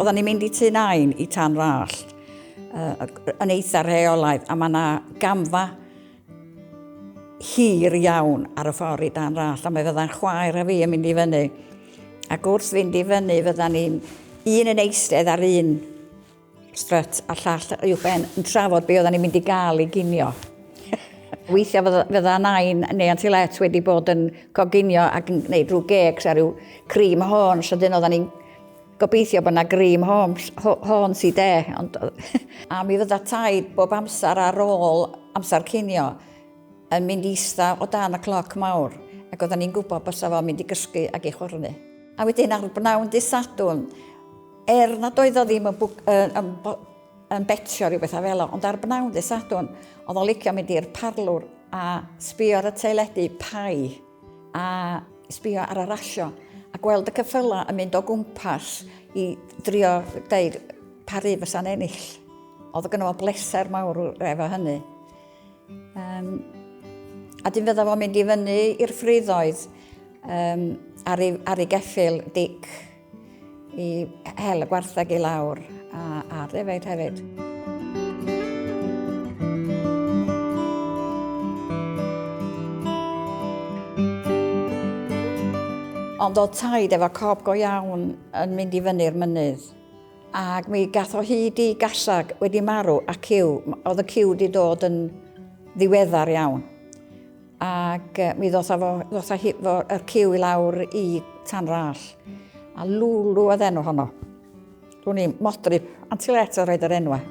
Oedden ni'n mynd i Tŷ Nain i Tan Rallt uh, yn eitha rheolaidd a mae yna gamfa hir iawn ar y ffordd i Dan Rallt a mae fydda'n chwaer a fi yn mynd i fyny. Ac wrth fynd i fyny fydda ni'n un yn eistedd ar un strut a llall uwchben yn trafod be oedden ni'n mynd i gael i ginio. Weithiau fydda, fydda nain neu Auntie Let wedi bod yn coginio ac yn gwneud rhyw gecs a rhyw cream horns, a dyn oedden ni'n gobeithio bod yna cream horns, horns i de. Ond, a mi fydda taid bob amser ar ôl amser cinio yn mynd i ista o dan y cloc mawr ac oedden ni'n gwybod bysa fo'n mynd i gysgu ac i chwyrnu. A wedyn ar bnawn dydd Sadwrn, Er nad oedd o ddim yn, yn, yn, yn betio rhyw bethau fel o, ond ar bnawn dydd Sadwrn, oedd o'n licio mynd i'r parlwr a sbio ar y teledu pai a sbio ar y rasio a gweld y ceffylau yn mynd o gwmpas i drio deud pa ry fysa'n ennill. Oedd gynno fo bleser mawr efo hynny. Um, a dyn fydda fo'n mynd i fyny i'r ffriddoedd um, ar, ei, ar ei geffyl Dic i hel y gwartheg i lawr a, a'r defaid hefyd. Ond oedd taid efo cob go iawn yn mynd i fyny'r mynydd. Ac mi gath o hyd i gasag wedi marw a cyw. Oedd y cyw wedi dod yn ddiweddar iawn. Ac mi ddoth â fo, ddoth â hi, fo, yr cyw i lawr i Tan Rall. A Lulu oedd enw honno. Dwi'n i'n modryb, Auntie Let oedd rhaid yr enwau.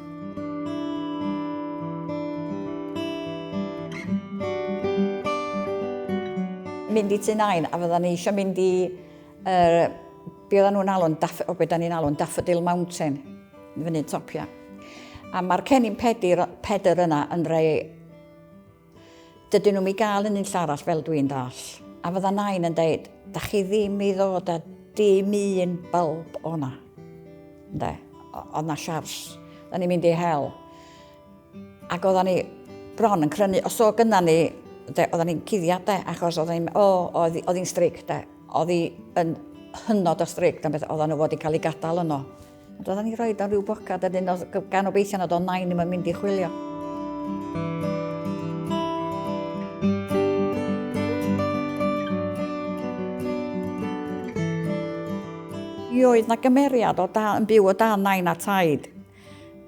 Mynd i Tŷ Nain, a fydda ni eisiau mynd i, uh, be oedden nhw'n alw'n, o be da ni'n alw'n Daffodil Mountain, fyny'n topia. A mae'r cennin pedir, pedr yna yn rhai Dydyn nhw'm i gael yn unlle arall fel dwi'n dall. A fydda nain yn deud, da chi ddim i ddod â dim un bylb o na. Ynde? Oedd na siars. Da ni'n mynd i hel. Ac oedda ni bron yn crynu. Os o gynna ni, de, oedda ni'n cuddiad, de, achos oedda ni'n, o, oedd hi'n strict, de. Oedd hi yn hynod o strict am beth oedda nhw fod i cael ei gadael yno. Ond oedden ni'n rhoi o'n rhyw bocad a dyn oedd gan obeithio nad oedd nain ddim yn mynd i chwilio. Mi oedd na gymeriad o da, yn byw o dan nain a taid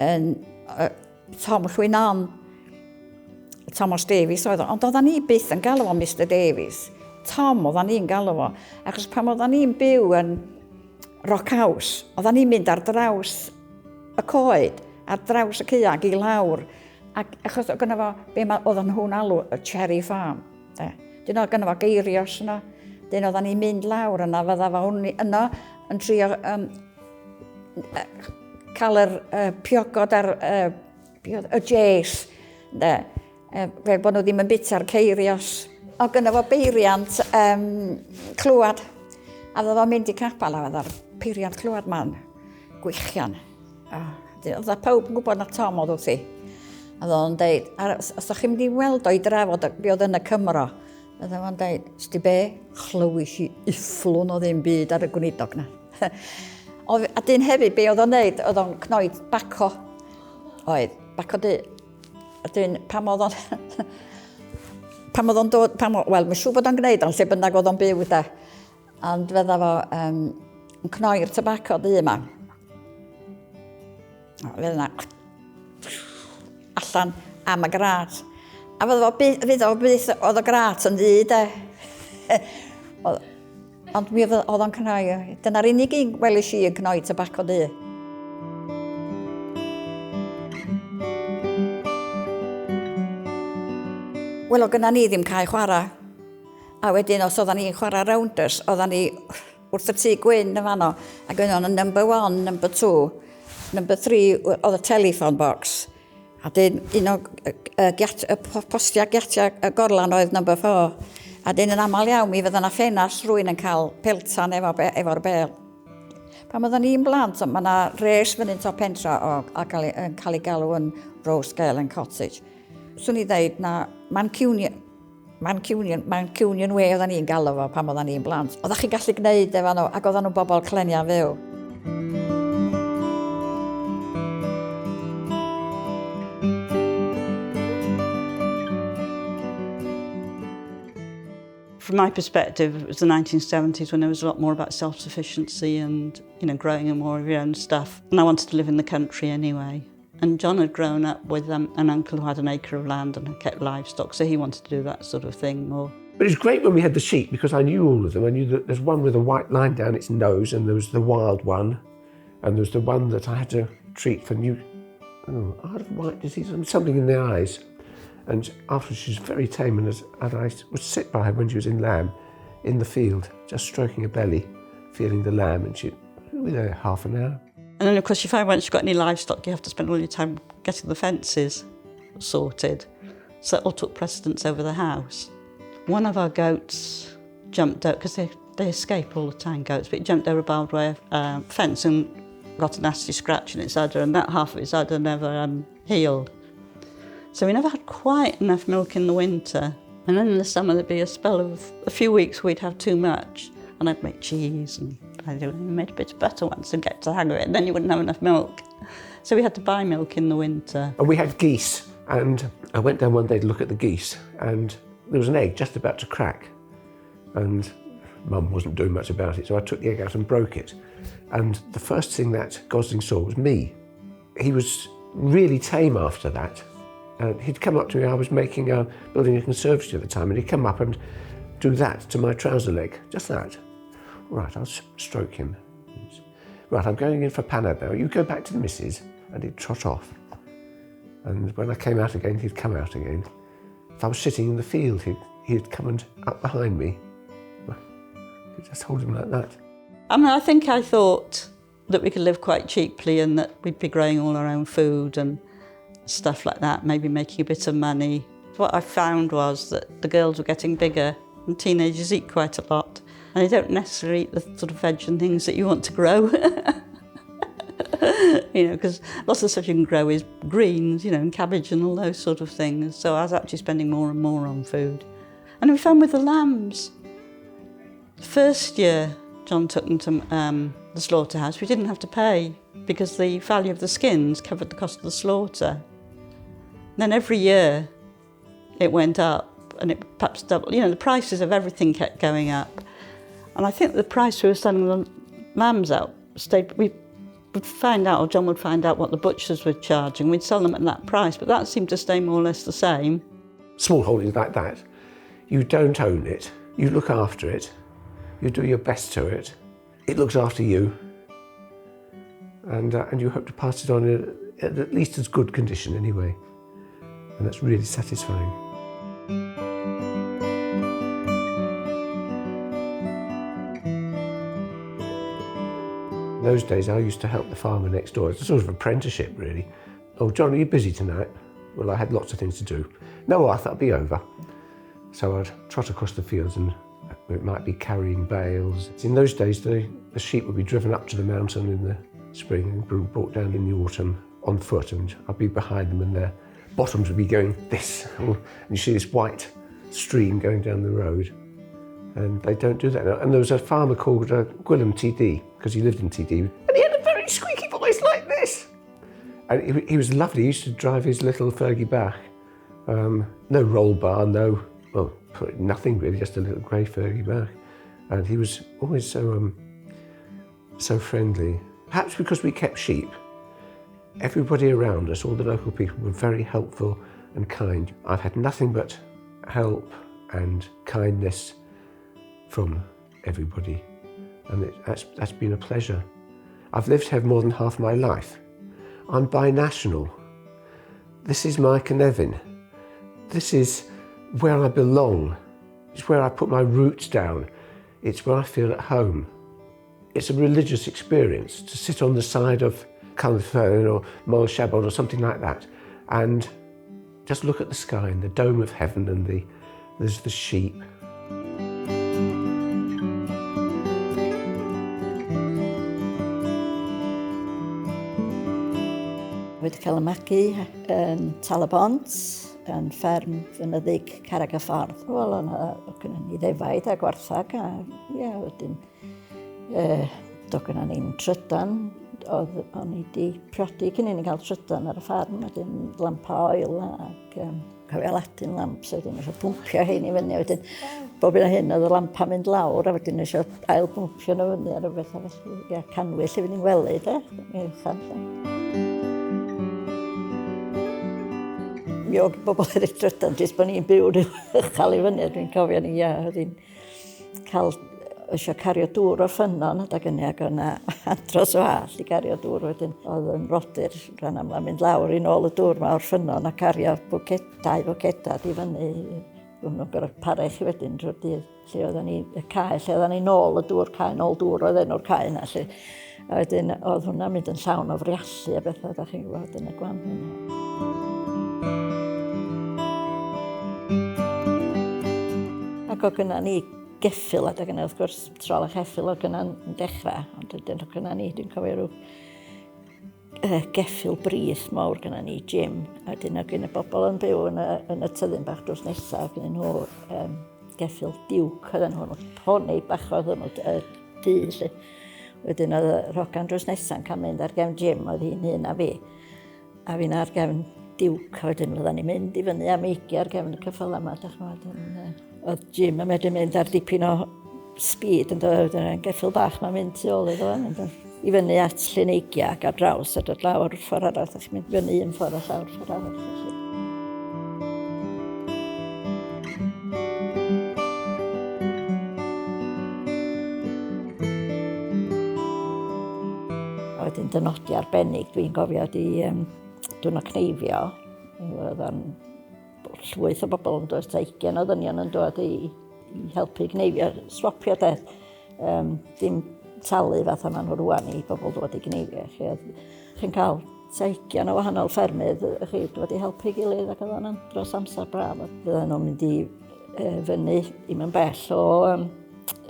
yn uh, Tom Llwynon. Thomas Davies oedd o, ond oedden ni byth yn galw fo Mr Davies. Tom oedden ni'n galw fo, achos pan oedden ni'n byw yn Rock House. Oedden ni'n mynd ar draws y coed, ar draws y caeau ac i lawr. Ac achos oedd gynno fo, be ma, oedden nhw'n alw y Cherry Farm. De. Dyn oedd gynno fo geirios yno. Dyn oedden ni'n mynd lawr yna, fydda fo hwn yno yn trio um, cael yr uh, piogod ar uh, y jes. De. Fel bod nhw ddim yn bita'r ceirios. O gynno fo beiriant um, clywed. A fydda fo'n mynd i capel a fydda'r peiriant clywed ma'n gwichian. Oedd pawb yn gwybod na Tom oedd wrthi. A fydda o'n deud, a os ydych chi'n mynd i weld o i drafod be oedd yn y Cymro, fydda fo'n deud, sti be, chlywis i ufflwn o ddim byd ar y gweinidog na. a dyn hefyd, be oedd o'n neud, oedd o'n cnoi baco. Oedd, baco du. A dyn, pam oedd o'n... pam oedd o'n dod... Pam, wel, mae'n siŵr bod o'n gwneud ond lle bynnag oedd o'n byw, de. Ond fydda fo um, yn cnoi'r tybaco du yma. Fydd yna allan am y grat. A fydda fo, fydd o byth, oedd y grat yn ddu, de. Ond mi oedd o'n cnoi. Dyna'r unig un welis i yn cnoi tybaco du. Wel, o gynna ni ddim cae chwarae. A wedyn, os oeddan ni'n chwarae rounders, oeddan ni wrth y tŷ gwyn yn fanno, ac oedd o'n number one, number two, number three, oedd y telephone box. A dyn un o y giat, y postiau giatiau y gorlan oedd number 4. A dyn yn aml iawn mi fydda na ffenast rwy'n yn cael peltan efo, efo'r bel. Pan oedden ni'n blant, mae yna res fyny'n top pentra o, a cael, yn cael ei galw yn Rose Gale and Cottage. Swn i ddeud na Mancunian, Mancunian, Mancunian Way oedden ni'n galw fo pan oedden ni'n blant. Oeddech chi'n gallu gwneud efo nhw, ac oedden nhw'n bobl cleniau fyw. From my perspective, it was the 1970s when there was a lot more about self-sufficiency and, you know, growing and more of your own stuff. And I wanted to live in the country anyway. And John had grown up with an uncle who had an acre of land and had kept livestock, so he wanted to do that sort of thing more. But it was great when we had the sheep because I knew all of them. I knew that there's one with a white line down its nose, and there was the wild one, and there was the one that I had to treat for new, oh, I had white disease, something in the eyes. And after she was very tame, and I would sit by her when she was in lamb, in the field, just stroking her belly, feeling the lamb, and she'd be there half an hour. And then, of course, you find once you've got any livestock, you have to spend all your time getting the fences sorted. So that all took precedence over the house. One of our goats jumped out, because they escape all the time, goats, but it jumped over a barbed wire fence and got a nasty scratch in its udder, and that half of its udder never healed. So we never had quite enough milk in the winter. And then in the summer there'd be a spell of a few weeks we'd have too much, and I'd make cheese, and I made a bit of butter once and get to hang of it, and then you wouldn't have enough milk. So we had to buy milk in the winter. And we had geese, and I went down one day to look at the geese, and there was an egg just about to crack, and Mum wasn't doing much about it, so I took the egg out and broke it. And the first thing that gosling saw was me. He was really tame after that. And he'd come up to me, I was building a conservatory at the time, and he'd come up and do that to my trouser leg, just that. Right, I'll stroke him. Right, I'm going in for panad now. You go back to the missus, and he'd trot off. And when I came out again, he'd come out again. If I was sitting in the field, he'd come and up behind me. I'd just hold him like that. I mean, I think I thought that we could live quite cheaply and that we'd be growing all our own food and stuff like that, maybe making a bit of money. What I found was that the girls were getting bigger and teenagers eat quite a lot. And they don't necessarily eat the sort of veg and things that you want to grow. You know, because lots of stuff you can grow is greens, you know, and cabbage and all those sort of things. So I was actually spending more and more on food. And we found with the lambs, the first year John took them to the slaughterhouse, we didn't have to pay because the value of the skins covered the cost of the slaughter. And then every year it went up, and it perhaps doubled. You know, the prices of everything kept going up. And I think the price we were selling the lambs out stayed, we would find out, or John would find out what the butchers were charging. We'd sell them at that price, but that seemed to stay more or less the same. Small holdings like that, you don't own it, you look after it, you do your best to it, it looks after you, and you hope to pass it on in at least as good condition anyway. And that's really satisfying. In those days, I used to help the farmer next door. It's a sort of apprenticeship, really. Oh, John, are you busy tonight? Well, I had lots of things to do. No, Arthur, I'll be over. So I'd trot across the fields and it might be carrying bales. In those days, the sheep would be driven up to the mountain in the spring and brought down in the autumn on foot, and I'd be behind them and their bottoms would be going this, and you see this white stream going down the road. And they don't do that now. And there was a farmer called Gwilym TD, because he lived in TD, and he had a very squeaky voice like this. And he was lovely. He used to drive his little Fergie bach. No roll bar, no, well, nothing really, just a little grey Fergie bach. And he was always so friendly. Perhaps because we kept sheep, everybody around us, all the local people, were very helpful and kind. I've had nothing but help and kindness from everybody, and that's been a pleasure. I've lived here more than half my life. I'm binational. This is my Cynefin. This is where I belong. It's where I put my roots down. It's where I feel at home. It's a religious experience to sit on the side of Carnarvon or Moel Siabod or something like that and just look at the sky and the dome of heaven and there's the sheep. Wedi cael y magu yn Tal-y-bont, yn fferm fynyddig Carreg y Ffordd. Wel, oedd gynnon ni ddefaid a gwarthag, a ie, wedyn, doedd gynnon ni'n trydan. Oedd, o'n i wedi priodi cyn i ni gael trydan ar y ffarm, wedyn lampa oil ac cofio Aladdin lamps, wedyn eisiau pwmpio hein i fyny, wedyn bob un o hyn oedd y lampa mynd lawr, a wedyn eisiau ail bwmpio nhw fyny ar rhywbeth, a felly, ia, canwyll i fynd i'n gwely, de, uwchan. Mi oedd bobl eraill trydan, jyst bod ni'n byw rhyw uchel i fyny, dwi'n cofio ni, ia, oedd hi'n cael eisiau cario dŵr o'r ffynnon adag hynny ac o'na andros o all i gario dŵr wedyn. Oedd yn rodyr rhan amlaf mynd lawr i nôl y dŵr ma o'r ffynnon a cario bwced, dau fwcedad i fyny. O'n nhw'n gorfod para i chi wedyn drwy'r dydd. Lle oedden ni, y cae, lle oedden ni nôl y dŵr cae, nôl dŵr oedd enw'r cae yna. Lle. A wedyn oedd hwnna'n mynd yn llawn o friallu a bethau, da chi'n gwybod, yn y gwanwyn. Ac oedd gynna ni geffyl adeg yna, wrth gwrs, trol a cheffyl oedd gynna'n dechrau, ond wedyn oedd gynna ni, dwi'n cofio rhyw geffyl brith mawr gynna ni, Jim, a wedyn oedd gynna bobl yn byw yn y, yn y tyddyn bach drws nesaf, gynna nhw geffyl diwc oedden nhw, poni bach oedd nhw, du, lle. Wedyn oedd y rhogan drws nesa'n cael mynd ar gefn Jim, oedd hi'n hyn a fi. A fi'n ar gefn diwc, a wedyn fyddan ni'n mynd i fyny am eigiau ar gefn y ceffylau yma, dach ch'mod, oedd Jim yn medru mynd ar dipyn o speed yn dod, yn geffyl bach mae'n mynd tu ôl iddo fo, i fyny at Llyn Eigiau ac ar draws a dod lawr ffordd arall, a chi'n mynd fyny un ffordd a llawr ffordd arall. Felly. A wedyn dynodi arbennig dwi'n gofio di diwrnod cneifio. Oedd o'n llwyth o bobl yn dod, tua 20 o ddynion yn dod i, i helpu gneifio, swapio de. Dim talu fatha maen nhw rwan i bobl dod i gneifio. Chi'n cael tua 20 o wahanol ffermydd, chi dod i helpu gilydd ac oedd o'n andros amser braf. Fydden nhw'n mynd i fyny ddim yn bell o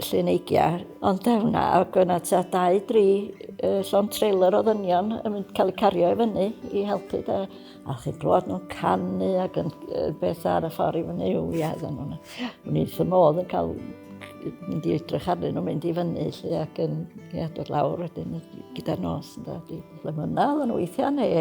Llyn Eigia, ond hwnna, ac yna tua 2-3 llond trailer o ddynion yn mynd cael eu cario i fyny i helpu de. A chi'n clywed nhw'n canu ac yn beth ar y ffordd i fyny, o ia, oedden nhw'n o'n i wrth y modd yn cael mynd i edrych arnyn nhw'n mynd i fyny lle ac yn ia, dod lawr wedyn gyda'r nos yn dod i lemyna oedden nhw weithiau neu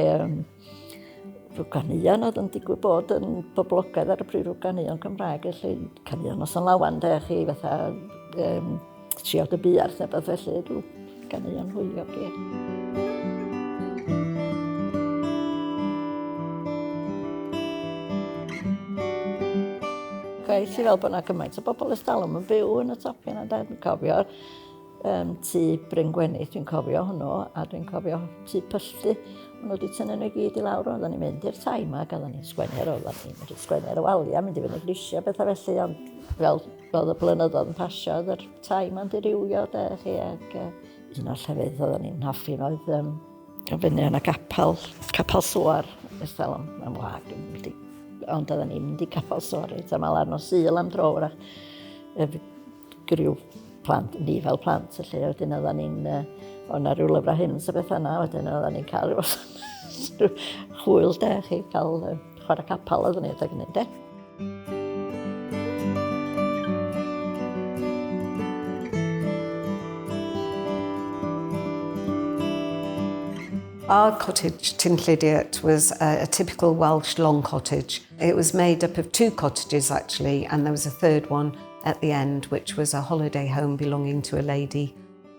rhyw ganeuon oedd yn digwydd bod yn boblogaidd ar y pryd, rhyw ganeuon Cymraeg, felly caneuon Noson Lawen, de, chi, fatha Triawd y Buarth neu beth felly, rhyw ganeuon hwyliog, ie. Gwaith i fel bod yna gymaint o bobl ers talwm yn byw yn y top yna, de, dwi'n cofio tŷ Bryn Gwenith, dwi'n cofio hwnnw, a dwi'n cofio tŷ Pylldu. Maen nhw wedi tynnu nhw i gyd i lawr, oedden ni'n mynd i'r tai yma, ac oedden ni'n sgwennu ar oedden ni'n mynd i sgwennu ar y waliau, mynd i fyny grisiau, bethau felly, ond fel, fel y blynyddoedd yn pasio, oedd yr tai yma'n dirywio, de, chi, ac un o'r llefydd oedden ni'n hoffi oedd fyny yna gapel, capel Soar, ers talwm, mae'n wag, dwi'n mynd i, ond oedden ni'n mynd i capel Soar reit aml ar nos Sul am dro, wrach, griw plant, ni fel plant, felly wedyn oedden ni'n, oedd 'na ryw lyfrau hymns a bethau yna, wedyn oedden ni'n cael rhyw hwyl de, chi cael chwarae capel oedden ni adeg hynny, de. Our cottage, Ty'n Llidiart, was a typical Welsh long cottage. It was made up of 2 cottages, actually, and there was a third one at the end, which was a holiday home belonging to a lady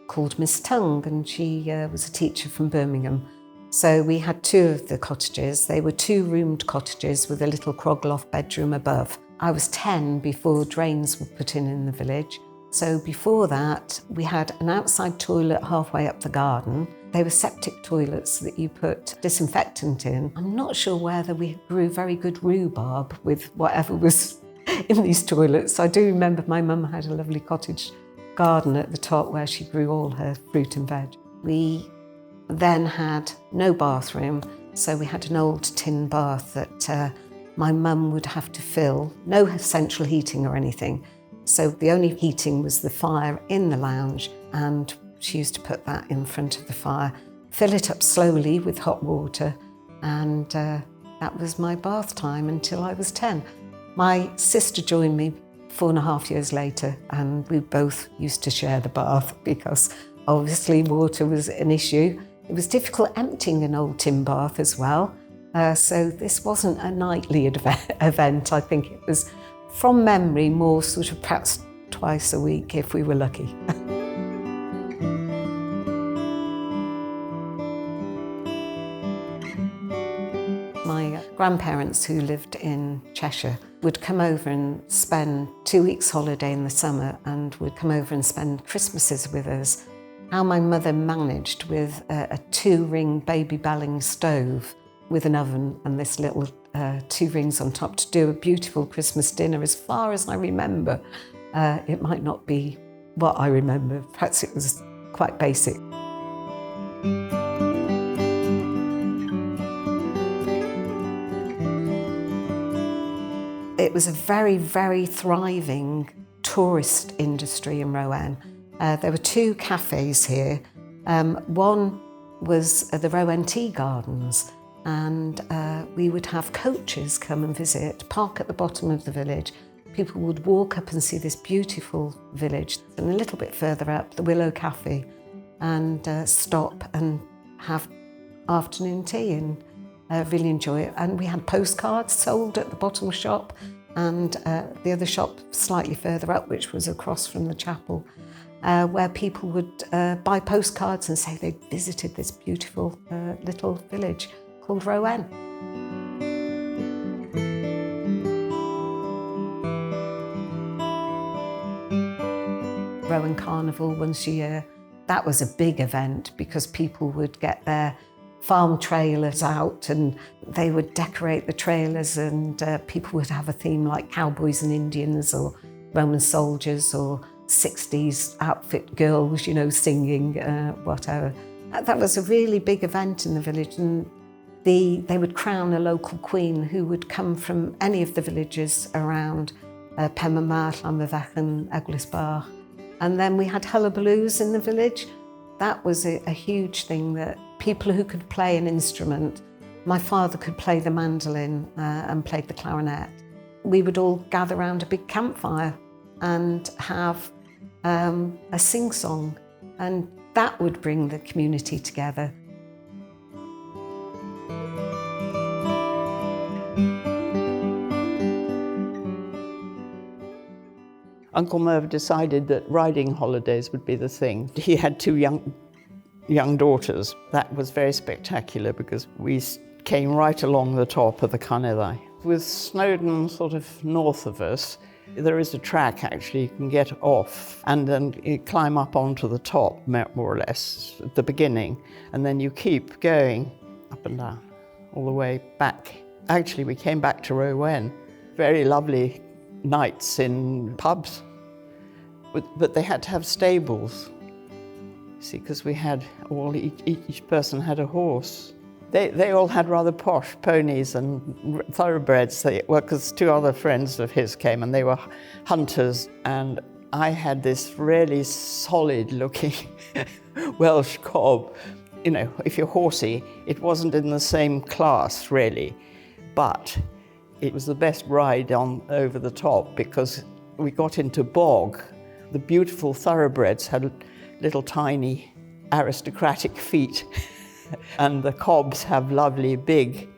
called Miss Tung, and she was a teacher from Birmingham. So we had 2 of the cottages. They were 2-roomed cottages with a little crock-loft bedroom above. I was 10 before drains were put in the village. So before that, we had an outside toilet halfway up the garden. They were septic toilets that you put disinfectant in. I'm not sure whether we grew very good rhubarb with whatever was in these toilets. I do remember my mum had a lovely cottage garden at the top where she grew all her fruit and veg. We then had no bathroom, so we had an old tin bath that my mum would have to fill. No central heating or anything. So the only heating was the fire in the lounge, and she used to put that in front of the fire, fill it up slowly with hot water, and that was my bath time until I was 10. My sister joined me 4.5 years later, and we both used to share the bath because obviously water was an issue. It was difficult emptying an old tin bath as well. So this wasn't a nightly event. I think it was, from memory, more sort of perhaps twice a week if we were lucky. My grandparents who lived in Cheshire would come over and spend 2 weeks holiday in the summer and would come over and spend Christmases with us. How my mother managed with a 2-ring baby belling stove with an oven and this little 2 rings on top to do a beautiful Christmas dinner, as far as I remember. It might not be what I remember, perhaps it was quite basic. It was a very, very thriving tourist industry in Rowen. There were 2 cafes here. One was the Rowen Tea Gardens, and we would have coaches come and visit, park at the bottom of the village. People would walk up and see this beautiful village, and a little bit further up, the Willow Cafe, and stop and have afternoon tea and really enjoy it. And we had postcards sold at the bottom shop and the other shop slightly further up, which was across from the chapel, where people would buy postcards and say they'd visited this beautiful little village called Rowen. Rowen Carnival once a year, that was a big event because people would get their farm trailers out and they would decorate the trailers, and people would have a theme like cowboys and Indians or Roman soldiers or 60s outfit girls, you know, singing, whatever. That was a really big event in the village, and they would crown a local queen who would come from any of the villages around Penmaenmawr, Llanfairfechan, Eglwysbach. And then we had hullabaloos in the village. That was a huge thing, that people who could play an instrument, my father could play the mandolin and played the clarinet. We would all gather round a big campfire and have a sing-song, and that would bring the community together. Uncle Merv decided that riding holidays would be the thing. He had 2 young daughters. That was very spectacular because we came right along the top of the Carneddau. With Snowdon sort of north of us, there is a track actually you can get off and then you climb up onto the top, more or less, at the beginning, and then you keep going up and down all the way back. Actually, we came back to Rowen. Very lovely nights in pubs, but they had to have stables, see, because we had all, each person had a horse. They all had rather posh ponies and thoroughbreds. Well, because 2 other friends of his came and they were hunters, and I had this really solid looking Welsh cob. You know, if you're horsey, it wasn't in the same class really, but it was the best ride on over the top because we got into bog. The beautiful thoroughbreds had little tiny aristocratic feet and the cobs have lovely big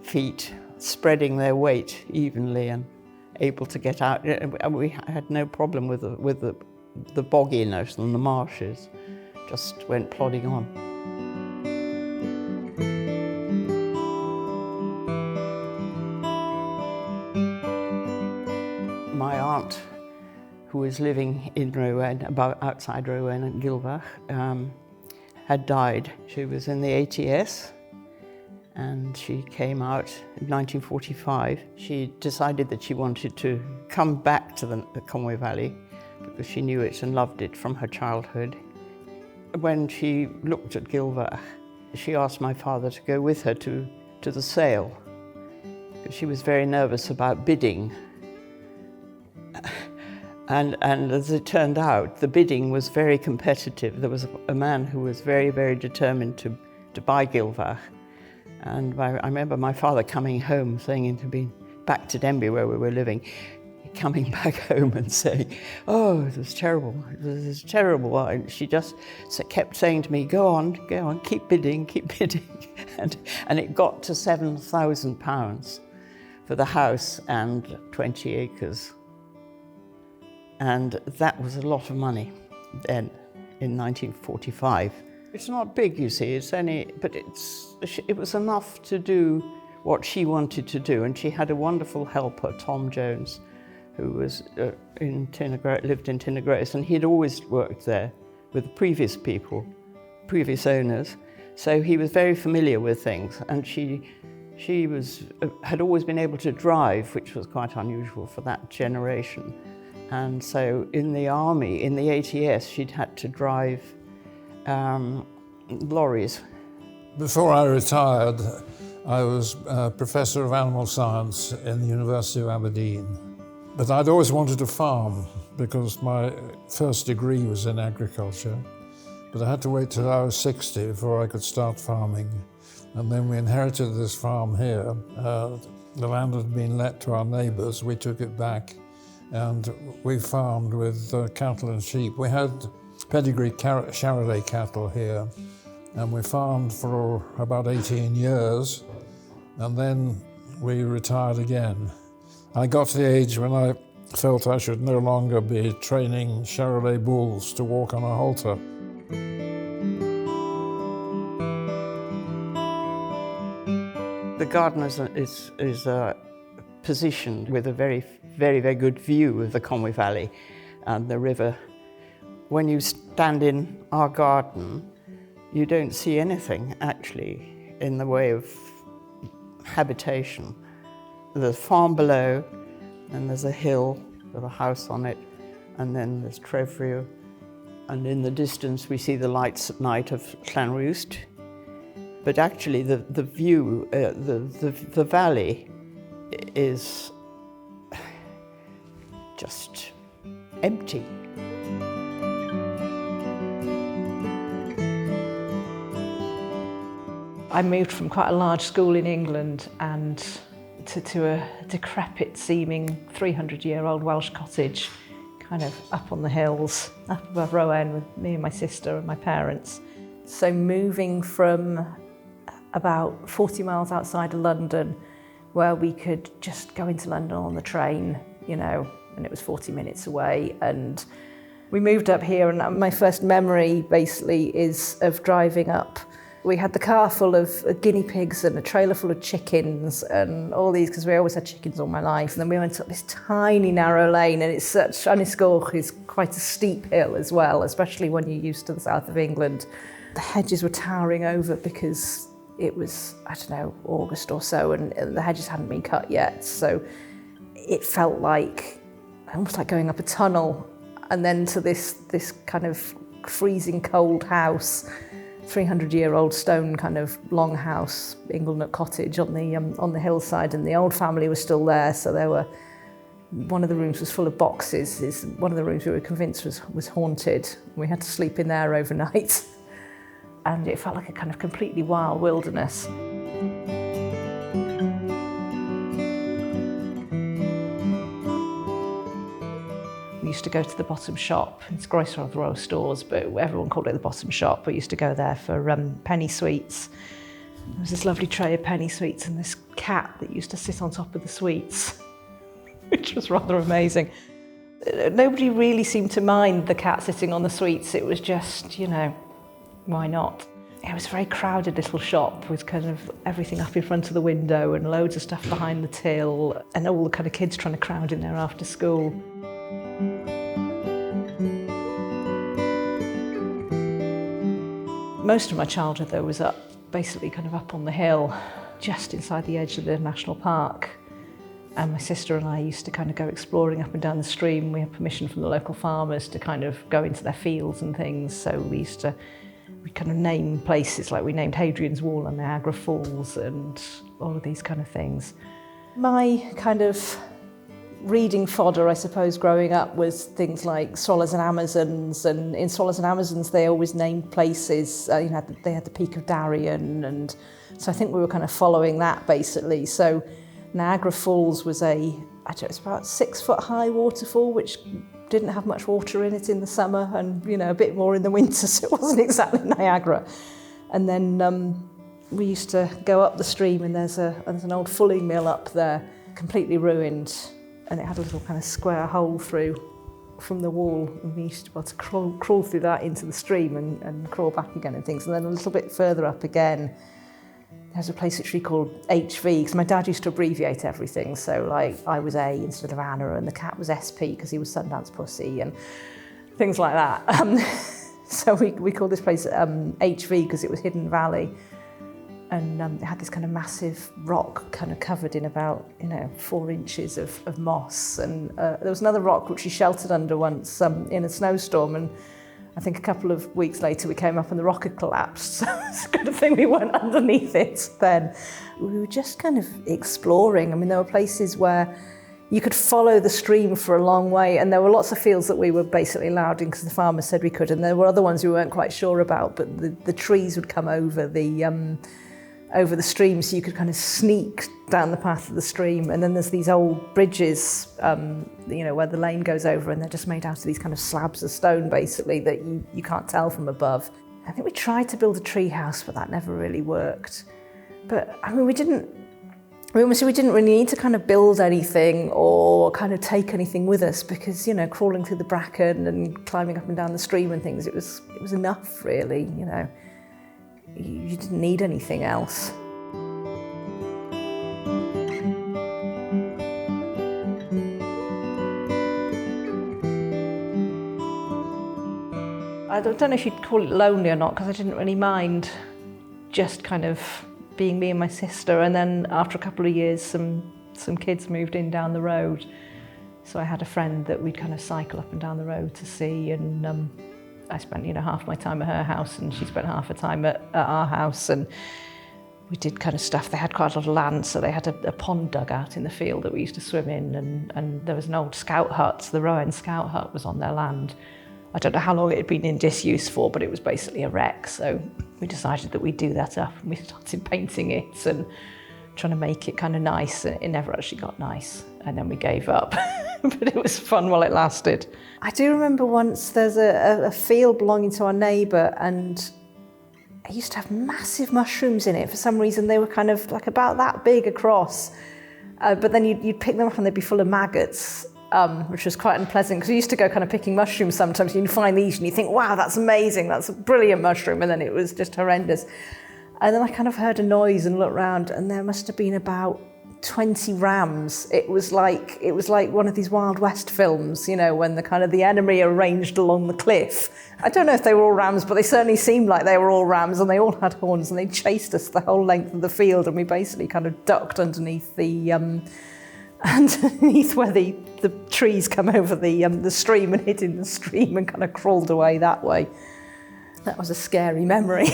feet, spreading their weight evenly and able to get out. We had no problem with the bogginess and the marshes, just went plodding on. My aunt, who was living in Rowen, about outside Rowen at Gilfach, had died. She was in the ATS and she came out in 1945. She decided that she wanted to come back to the Conwy Valley because she knew it and loved it from her childhood. When she looked at Gilfach, she asked my father to go with her to the sale. She was very nervous about bidding. And as it turned out, the bidding was very competitive. There was a man who was very, very determined to buy Gilfach. And I remember my father coming home saying to be back to Denbigh where we were living, coming back home and saying, oh, it was terrible, it was terrible. And she just kept saying to me, go on, keep bidding, keep bidding. And it got to £7,000 for the house and 20 acres. And that was a lot of money then in 1945. It's not big, you see, it's only, but it was enough to do what she wanted to do. And she had a wonderful helper, Tom Jones, who was lived in Tyn-y-Groes, and he'd always worked there with the previous people, previous owners. So he was very familiar with things, and she had always been able to drive, which was quite unusual for that generation. And so in the army, in the ATS, she'd had to drive lorries. Before I retired, I was a professor of animal science in the University of Aberdeen. But I'd always wanted to farm because my first degree was in agriculture. But I had to wait till I was 60 before I could start farming. And then we inherited this farm here. The land had been let to our neighbours. We took it back and we farmed with cattle and sheep. We had pedigree Charolais cattle here, and we farmed for about 18 years, and then we retired again. I got to the age when I felt I should no longer be training Charolais bulls to walk on a halter. The garden is positioned with a very, very, very good view of the Conwy Valley and the river. When you stand in our garden, you don't see anything actually in the way of habitation. There's a farm below, and there's a hill with a house on it, and then there's Trefriw, and in the distance we see the lights at night of Llanrwst. But actually the view, the valley is just empty. I moved from quite a large school in England and to a decrepit seeming 300-year-old Welsh cottage, kind of up on the hills, up above Rowen with me and my sister and my parents. So moving from about 40 miles outside of London, where we could just go into London on the train, you know, and it was 40 minutes away. And we moved up here, and my first memory basically is of driving up. We had the car full of guinea pigs and a trailer full of chickens and all these, because we always had chickens all my life. And then we went up this tiny narrow lane, and it's such, Ynysgoch is quite a steep hill as well, especially when you're used to the south of England. The hedges were towering over because it was, I don't know, August or so, and the hedges hadn't been cut yet. So it felt like, almost like going up a tunnel, and then to this kind of freezing cold house, 300-year-old stone kind of long house, Inglenook Cottage on the hillside, and the old family was still there. So there were, one of the rooms was full of boxes. It's one of the rooms we were convinced was haunted. We had to sleep in there overnight. And it felt like a kind of completely wild wilderness. We used to go to the bottom shop. It's Groesodd Royal Stores, but everyone called it the bottom shop. We used to go there for penny sweets. There was this lovely tray of penny sweets and this cat that used to sit on top of the sweets, which was rather amazing. Nobody really seemed to mind the cat sitting on the sweets. It was just, you know, why not? It was a very crowded little shop with kind of everything up in front of the window and loads of stuff behind the till and all the kind of kids trying to crowd in there after school. Most of my childhood, though, was up, basically kind of up on the hill, just inside the edge of the national park. And my sister and I used to kind of go exploring up and down the stream. We had permission from the local farmers to kind of go into their fields and things. So we used to, we kind of name places, like we named Hadrian's Wall and Niagara Falls and all of these kind of things. My kind of reading fodder, I suppose, growing up was things like Swallows and Amazons, and in Swallows and Amazons they always named places. You know, they had the Peak of Darien, and so I think we were kind of following that basically. So Niagara Falls was a I don't know, it's about 6 foot high waterfall, which didn't have much water in it in the summer and, you know, a bit more in the winter, so it wasn't exactly Niagara. And then we used to go up the stream, and there's an old fulling mill up there, completely ruined, and it had a little kind of square hole through from the wall, and we used to be able to crawl through that into the stream and crawl back again and things. And then a little bit further up again, there's a place which we called HV, because my dad used to abbreviate everything. So like I was A instead of Anna, and the cat was SP because he was Sundance Pussy and things like that. So we called this place HV because it was Hidden Valley. And it had this kind of massive rock kind of covered in about, you know, 4 inches of moss. And there was another rock which we sheltered under once in a snowstorm. And I think a couple of weeks later we came up and the rock had collapsed. So it's a good thing we weren't underneath it then. We were just kind of exploring. I mean, there were places where you could follow the stream for a long way, and there were lots of fields that we were basically allowed in because the farmer said we could, and there were other ones we weren't quite sure about, but the trees would come over the stream, so you could kind of sneak down the path of the stream. And then there's these old bridges, you know, where the lane goes over, and they're just made out of these kind of slabs of stone, basically, that you can't tell from above. I think we tried to build a tree house, but that never really worked. But I mean, we didn't really need to kind of build anything or kind of take anything with us, because, you know, crawling through the bracken and climbing up and down the stream and things, it was enough, really, you know. You didn't need anything else. I don't know if you'd call it lonely or not, because I didn't really mind just kind of being me and my sister. And then after a couple of years, some kids moved in down the road. So I had a friend that we'd kind of cycle up and down the road to see, and I spent, you know, half my time at her house and she spent half her time at our house, and we did kind of stuff. They had quite a lot of land, so they had a pond dug out in the field that we used to swim in, and there was an old scout hut. So the Rowen Scout Hut was on their land. I don't know how long it had been in disuse for, but it was basically a wreck. So we decided that we'd do that up, and we started painting it and trying to make it kind of nice. It never actually got nice, and then we gave up. But it was fun while it lasted. I do remember once there's a field belonging to our neighbour, and it used to have massive mushrooms in it. For some reason, they were kind of like about that big across. But then you'd pick them up and they'd be full of maggots, which was quite unpleasant, because we used to go kind of picking mushrooms sometimes. You'd find these and you'd think, wow, that's amazing, that's a brilliant mushroom. And then it was just horrendous. And then I kind of heard a noise and looked round, and there must have been about 20 rams. It was like one of these Wild West films, you know, when the kind of the enemy are ranged along the cliff. I don't know if they were all rams, but they certainly seemed like they were all rams, and they all had horns, and they chased us the whole length of the field, and we basically kind of ducked underneath the underneath where the trees come over the stream, and hid in the stream and kind of crawled away that way. That was a scary memory.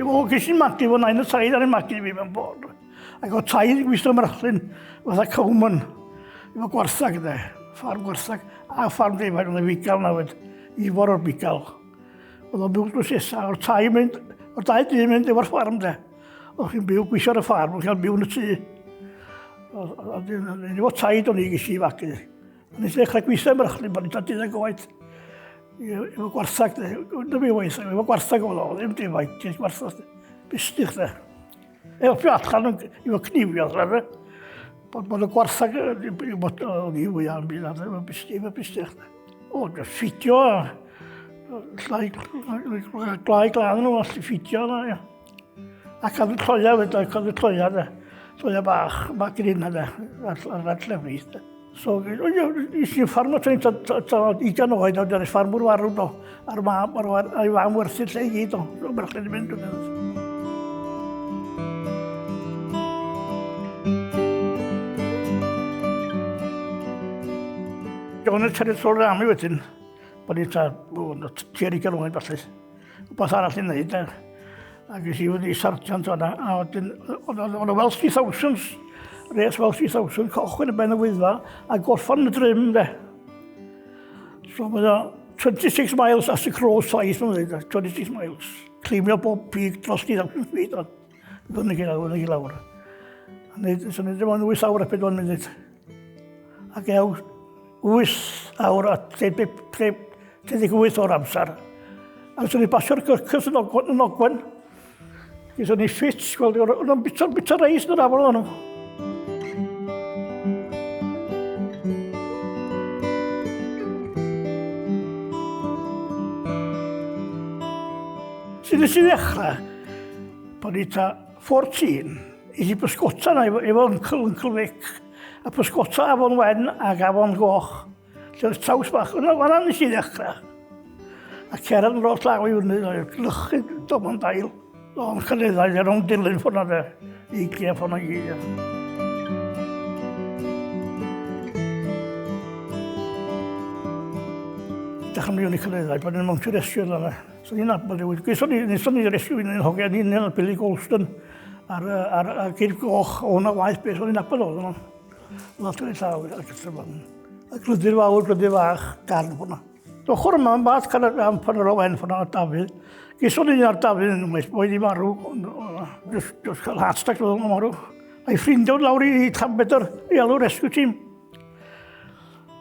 O, ges i'n magu fo nain y taid ar ei magu fi mewn bod. Ac o taid yn gweithio Mrychlyn, fatha cowman, efo gwarthag de, ffarm gwarthag, a ffarm defaid, oedd y fugail na fyd, Ifor o'r bugail. Oedd o'n byw drws nesa, o'r tai mynd, o'r dau dyn mynd efo'r ffarm de. O'ch chi'n byw, gweithio ar y ffarm, o'ch chi'n byw yn y tŷ. Efo taid o'n i ges i fagu. A nes i ddechrau gweithio ym Mrychlyn, pan o'n i'n 12 oed. Efo gwarthag, dim i waith, efo gwarthag oedd o, ddim defaid, jyst gwarthag, bustych de. Helpio allan efo cnifio, de. Bod y gwarthag, o'n i fwyaf yn byd, efo bustych de. O, ffidio, glai glân nhw, allu ffidio yna, ia. A cadw lloia fyd, cadw lloia de, lloia bach, magu hynna de, ar llefrith de. So, nes i'n ffarmo tan 20 oed, a dyna'r ffarmwr farw do, a'r mam, a'i fam werthu'r lle i gyd o, so merched i mynd. John y Territorial Army wedyn, bod ni'n ta, tua'r 20 oed falle, rhywbeth arall i wneud, a ges i fyny i sargeant o'na, a wedyn, oedd y Welsh 3000s, Res Welsh 3000, cochwyn y ben y Wyddfa, a gorffan y drym, de. So mae o 26 miles as the crow flies, mae'n dweud, 26 miles. Climio bob pig dros 2,000 feet, ond fyny i lawr, fyny i lawr. A neud, so neud dim ond 8 awr a 4 munud. Ac ew, 8 awr a 38 o'r amser. A so ni basio'r gyrcys yn Ogwen. Yn Ogwen. Gyda ni ffit, gweld, o'n nhw'n bita, bita reis yn yr afon o'n nhw. Sut nes i ddechrau, pan i ta 14, i i bysgota na efo, efo uncle, uncle Vic, a pysgota afon wen ac afon goch, lle oedd traws bach, yna fanna nes i ddechrau. A cerdded yn dros law i fyny, oedd glychu domon dail. O'n cynyddau, ar o'n dilyn ffwrdd na, i gyd ffordd na gyd. Dechrau mynd i cynyddau, bod yn mountio rescue yna. So ni'n nabod rhywun. Gwysson ni, wnaethon ni rescue un o'n hogiau ni, yn Billy Goldstone, ar, ar, ar Geir Goch, o hwnna waith beth, o'n i'n nabod oedd yno. Lot o'r llaw, ac ysgrifennu. A glydyr fawr, glydyr fach, garn hwnna. Ochr yma yn bach cael am pan yr Owen ffona Dafydd. Geson ni ar Dafydd yn unwaith, boi di marw, just, just cael heart attack oedd o'n marw. A'i ffrindiau lawr i Llanbedr i alw rescue team.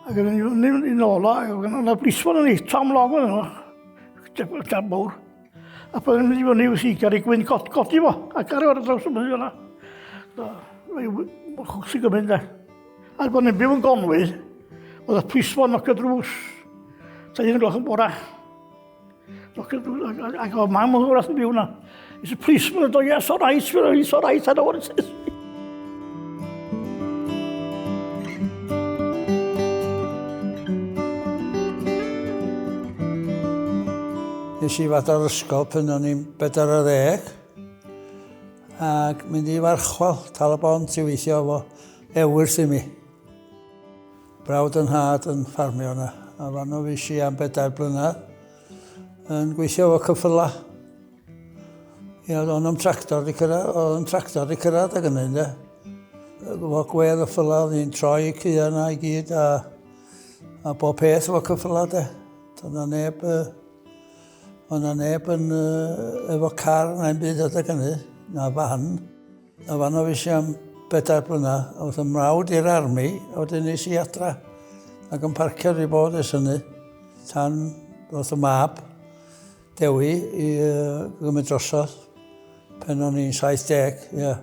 Ac yn ni'n nôl o, ac yna blismon yn ni, Tom Long yn yno, jab mawr. A pan yn mynd i fyny wrth i Gary Gwyn cod, codi fo, a gario ar y draws y mynydd yna. Chwch sy'n gymryd de. Ar bod ni'n byw yn Gonwy, oedd y plismon nocio drws. Ta un gloch yn bora. Nocio drws, ac oedd mam o'n wrth yn byw yna. It's a policeman yn dod, yes, all right, it's all right, I know what it is. Nes i fod ar ysgol pan o'n i'n 40 ac mynd i farchwal Tal y Bont i weithio efo ewyrth i mi. Brawd yn nhad yn ffarmio yna, a fanno fues i am bedair blynedd yn gweithio efo cyffyla. Ia, oedd o'n tractor di cyrraedd, oedd o'n tractor di cyrraedd ag yna, ynde. Efo gwedd y ffyla, oedd ni'n troi cua yna i gyd, a, a bob peth efo cyffyla, de. Doedd na neb, oedd na neb yn, efo car na'n byd adeg hynny, na fan. A fanno fues i am bedair blynedd, a wrth y mrawd i'r army, a wedyn nes i adra. Ac yn parcio wedi bod ers hynny, tan ddoth y mab, Dewi, i uh, gymryd drosodd, pen o'n i'n 70, ie. Yeah.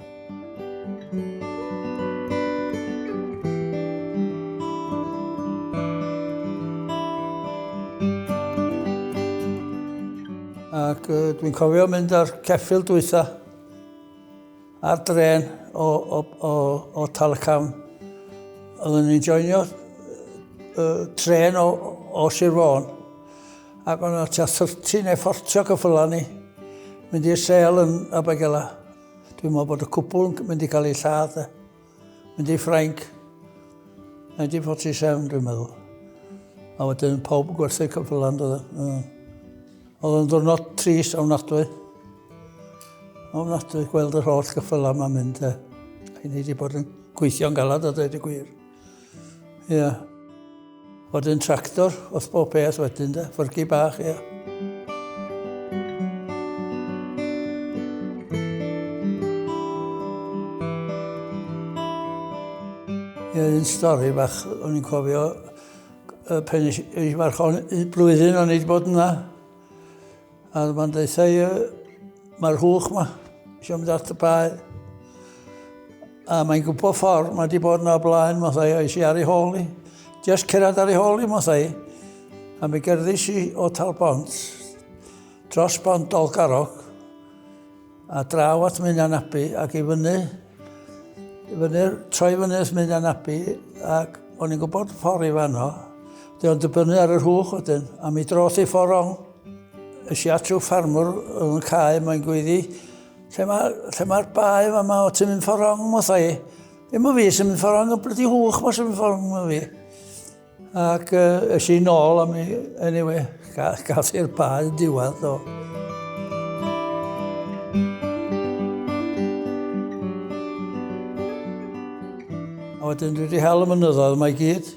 Ac uh, dwi'n cofio mynd ar ceffyl dwytha Ar drên o, o, o, o Tal-y-cafn, oeddwn ni'n joinio uh, tren o, o Sir Fôn, ac o'n tua 30 neu 40 o gyffylau ni, mynd i'r sel yn Abergela. Dwi'n meddwl bod y cwbl yn mynd i cael ei lladd. Mynd i Ffrainc, 1947 dwi'n meddwl. A wedyn pawb yn gwerthu cyffylau yn dod. Oedd yn ddwrnod trist ofnadwy. Ofnadwy gweld yr holl gyffylau yma'n mynd. E. A ni wedi bod yn gweithio'n galad a dweud y gwir. Ie. Yeah. Wedyn tractor, wrth bob peth wedyn de, ffyrgi bach, ie. Ie, un stori bach, o'n i'n cofio pen nes i farchon blwyddyn o'n i wedi bod yna. A mae'n deutha i, mae'r hwch ma, eisiau mynd at y bae. A mae'n gwybod ffordd, mae wedi bod yna o blaen, mae'n dweud, oes i ar ei hôl i. Just cerdded ar ei hôl i, mae'n dweud. A mi gerddis i o Talbont, dros bont Dolgarog, A draw at Mynan Abbey ac i fyny, i fyny, troi fyny at Mynan Abbey ac o'n i'n gwybod ffordd i fanno. Di o'n dibynnu ar yr hwch wedyn, a mi droth i ffordd rong. Es i at rhyw ffarmwr oedd yn cae, mae'n gweiddi, lle mae'r lle ma bae yma, ma, o ti'n mynd ffordd rong, mwtha i. Ddim o fi sy'n mynd ffordd rong, y blydi hwch ma sy'n mynd ffordd rong, fi. Ac uh, es i nôl am i, anyway, ga, gath i'r bae yn diwedd, do. A wedyn dwi wedi hel y mynyddoedd yma i gyd.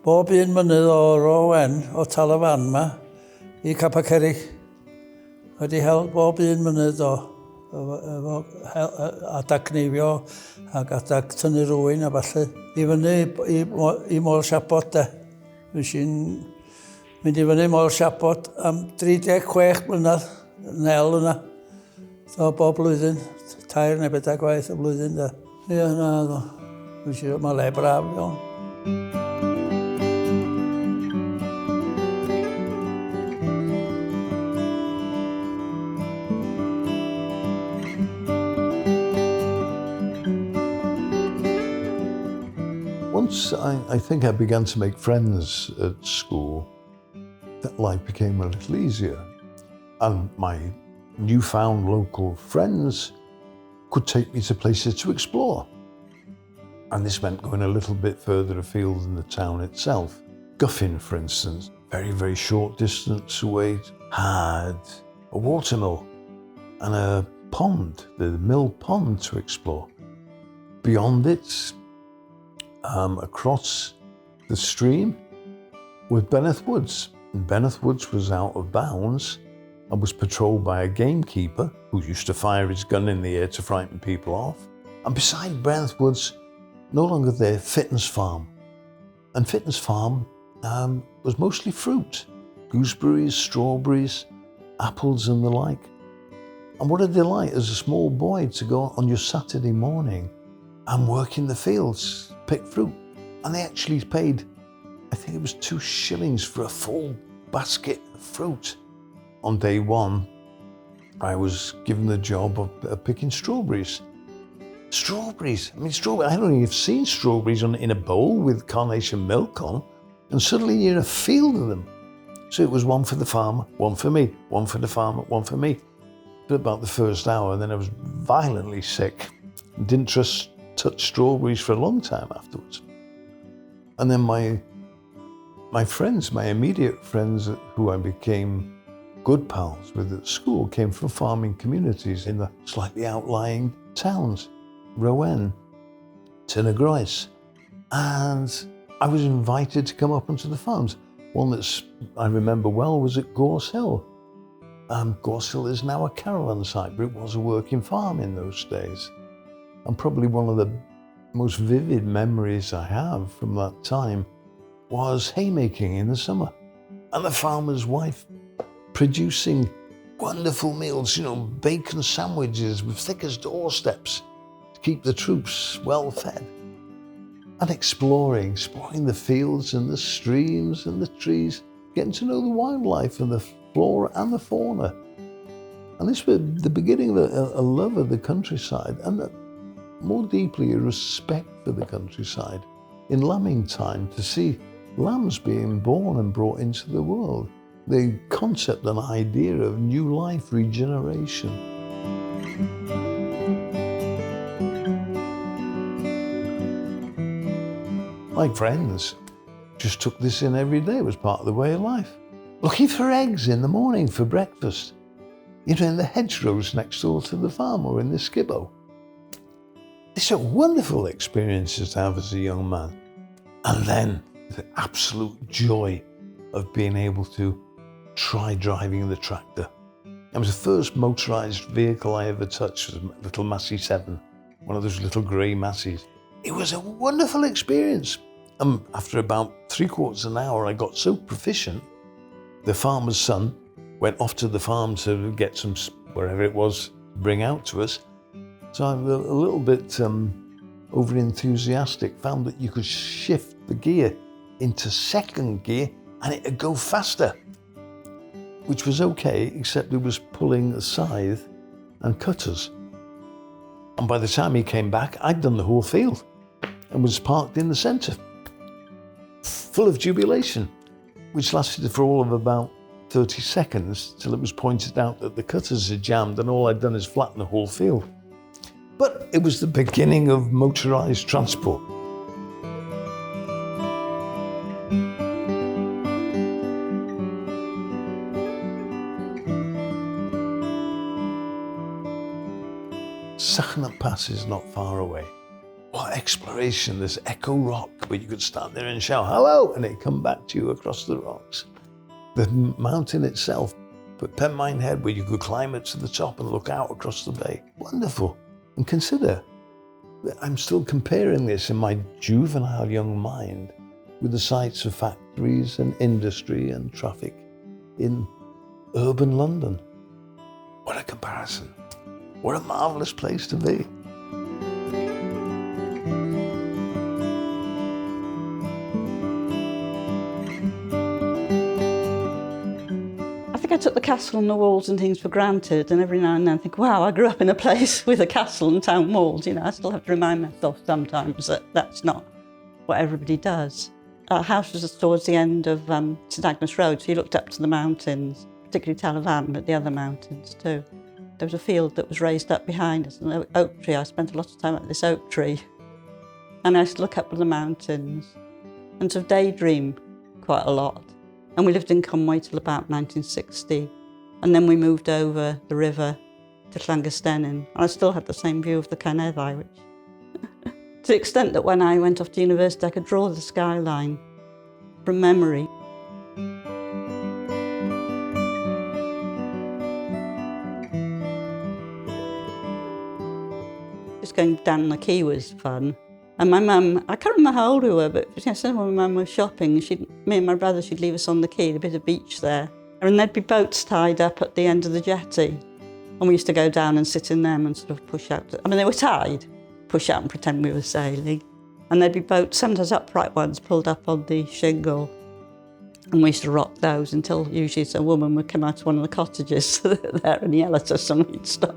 Bob un mynydd o Rowen, o Talafan ma, i Capacerig. Wedi hel bob un mynydd o efo hel, adag cneifio ac adag tynnu rwy'n a falle. I fyny i, i, i Môl Siabod de. Fes i'n mynd i fyny Môl Siabod am 36 mlynedd yn hel yna. So bob blwyddyn, tair neu bedair gwaith y blwyddyn de. Ie, na, do. Mae le braf iawn. Once I, I think I began to make friends at school, that life became a little easier. And my newfound local friends could take me to places to explore. And this meant going a little bit further afield than the town itself. Guffin, for instance, very, very short distance away, had a watermill and a pond, the mill pond to explore. Beyond it, across the stream, was Benneth Woods. And Benneth Woods was out of bounds and was patrolled by a gamekeeper who used to fire his gun in the air to frighten people off. And beside Benneth Woods, no longer there, Fitton's Farm. And Fitton's Farm was mostly fruit, gooseberries, strawberries, apples and the like. And what a delight as a small boy to go on your Saturday morning and work in the fields, pick fruit. And they actually paid, I think it was 2 shillings for a full basket of fruit. On day one, I was given the job of picking strawberries. Strawberries, I mean, strawberries, I don't even have seen strawberries in a bowl with carnation milk on, and suddenly you're in a field of them. So it was one for the farmer, one for me, one for the farmer, one for me. For about the first hour, and then I was violently sick. Didn't trust touch strawberries for a long time afterwards. And then my friends, my immediate friends who I became good pals with at school, came from farming communities in the slightly outlying towns, Rowen, Tyn-y-Groes. And I was invited to come up onto the farms. One that I remember well was at Gorse Hill. Gorse Hill is now a caravan site, but it was a working farm in those days. And probably one of the most vivid memories I have from that time was haymaking in the summer. And the farmer's wife producing wonderful meals, you know, bacon sandwiches with thick as doorsteps to keep the troops well fed. And exploring the fields and the streams and the trees, getting to know the wildlife and the flora and the fauna. And this was the beginning of a love of the countryside and more deeply a respect for the countryside. In lambing time, to see lambs being born and brought into the world, the concept and idea of new life, regeneration. My friends just took this in every day. It was part of the way of life. Looking for eggs in the morning for breakfast, you know, in the hedgerows next door to the farm or in the skibbo. These are wonderful experiences to have as a young man. And then the absolute joy of being able to try driving the tractor. It was the first motorised vehicle I ever touched, was a little Massey 7, one of those little grey Masseys. It was a wonderful experience. And after about 3/4 of an hour, I got so proficient, the farmer's son went off to the farm to get some, wherever it was, bring out to us. So I'm a little bit over-enthusiastic, found that you could shift the gear into second gear and it'd go faster, which was okay, except it was pulling a scythe and cutters. And by the time he came back, I'd done the whole field and was parked in the centre, full of jubilation, which lasted for all of about 30 seconds till it was pointed out that the cutters had jammed and all I'd done is flatten the whole field. But it was the beginning of motorised transport. Sychnant Pass is not far away. What exploration, this Echo Rock, where you could stand there and shout, hello, and it'd come back to you across the rocks. The mountain itself, but Penmaen Head, where you could climb it to the top and look out across the bay. Wonderful. And consider that I'm still comparing this in my juvenile young mind with the sights of factories and industry and traffic in urban London. What a comparison. What a marvellous place to be. I think I took the castle and the walls and things for granted, and every now and then I think, wow, I grew up in a place with a castle and town walls. You know, I still have to remind myself sometimes that that's not what everybody does. Our house was towards the end of St Agnes Road, so you looked up to the mountains, particularly Tal-y-Fan, but the other mountains too. There was a field that was raised up behind us, an oak tree. I spent a lot of time at this oak tree. And I used to look up at the mountains and sort of daydream quite a lot. And we lived in Conway till about 1960. And then we moved over the river to Llangystennin. And I still had the same view of the Carneddau, which to the extent that when I went off to university, I could draw the skyline from memory. Just going down the quay was fun. And my mum, I can't remember how old we were, but you know, when my mum was shopping, me and my brother, she'd leave us on the quay, a bit of beach there. And there'd be boats tied up at the end of the jetty. And we used to go down and sit in them and sort of push out. I mean, they were tied, push out and pretend we were sailing. And there'd be boats, sometimes upright ones, pulled up on the shingle. And we used to rock those until usually a woman would come out of one of the cottages there and yell at us and we'd stop.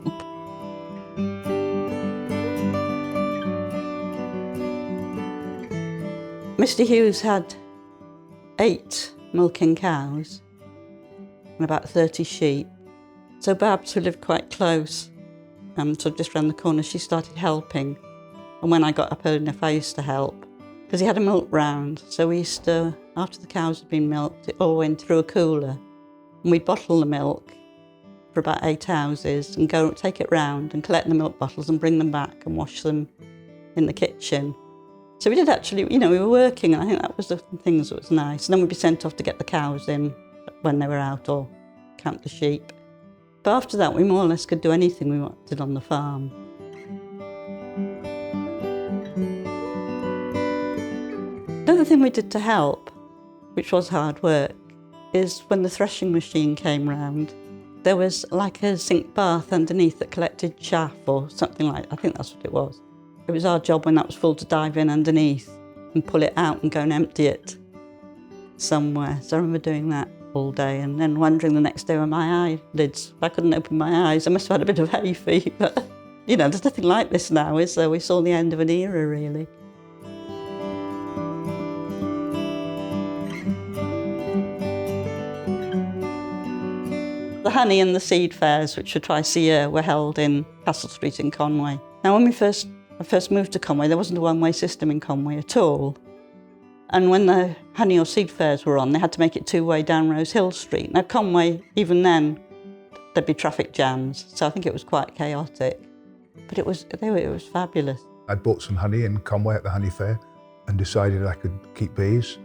Mr. Hughes had 8 milking cows and about 30 sheep. So Babs, who lived quite close, sort of just round the corner, she started helping. And when I got up early enough, I used to help, because he had a milk round. So we used to, after the cows had been milked, it all went through a cooler. And we'd bottle the milk for about 8 houses and go take it round and collect the milk bottles and bring them back and wash them in the kitchen. So we did actually, you know, we were working, and I think that was the things that was nice. And then we'd be sent off to get the cows in when they were out or count the sheep. But after that, we more or less could do anything we wanted on the farm. Another thing we did to help, which was hard work, is when the threshing machine came round, there was like a zinc bath underneath that collected chaff or something like that. I think that's what it was. It was our job when that was full to dive in underneath and pull it out and go and empty it somewhere. So I remember doing that all day and then wondering the next day where my eyelids, I couldn't open my eyes. I must have had a bit of hay fever. You know, there's nothing like this now, is there? We saw the end of an era, really. The honey and the seed fairs, which were twice a year, were held in Castle Street in Conway. Now, when I first moved to Conway, there wasn't a one-way system in Conway at all. And when the honey or seed fairs were on, they had to make it two-way down Rose Hill Street. Now, Conway, even then, there'd be traffic jams, so I think it was quite chaotic. But it was fabulous. I bought some honey in Conway at the honey fair and decided I could keep bees.